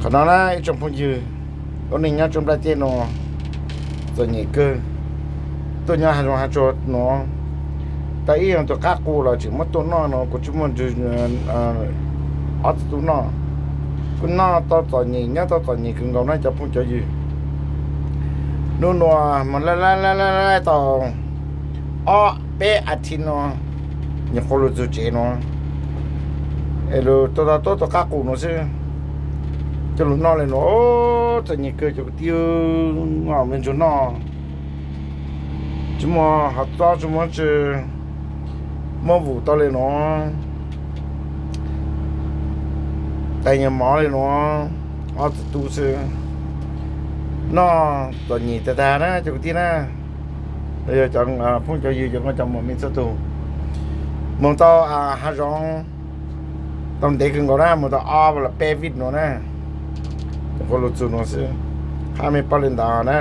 Qhov no na ib tsoom phooj ywg, ua neej nyob rau nplaj teb no txom nyem kawg. Tuaj nyob hav zoov hav tsuag no, tau ib yog tus qab qus los tseem muab tua noj no kuv tsis muaj ntsw ob txiv tub noj. Kuv noj tau txom nyem nyob tau txom nyem kawg nkaus na cov phooj cov ywg. Nub nua mas laij laij laij laij tau ob peb as thiv no, nyuam qhuav los txog tsev no, es los tua tau tus qab qus no xwb. Coj los noj li no, txom nyem kawg cov kwv tij, me ntsuag noj tsis muaj hov txob tsis muab tsi, muab vum tau li no, tais nyuag mov li no, ob txiv tub xwb. Noj txom nyem tag tag na cov kwv tij na. Yog cov phooj cov ywg cov nkauj cov muam me txhua tus, mus tau hav zoov tau ntev kawg nkaus na, mus tau ob los peb vij no na, nyuam qhuav los txog no xwb, hab me poj li ntawd na.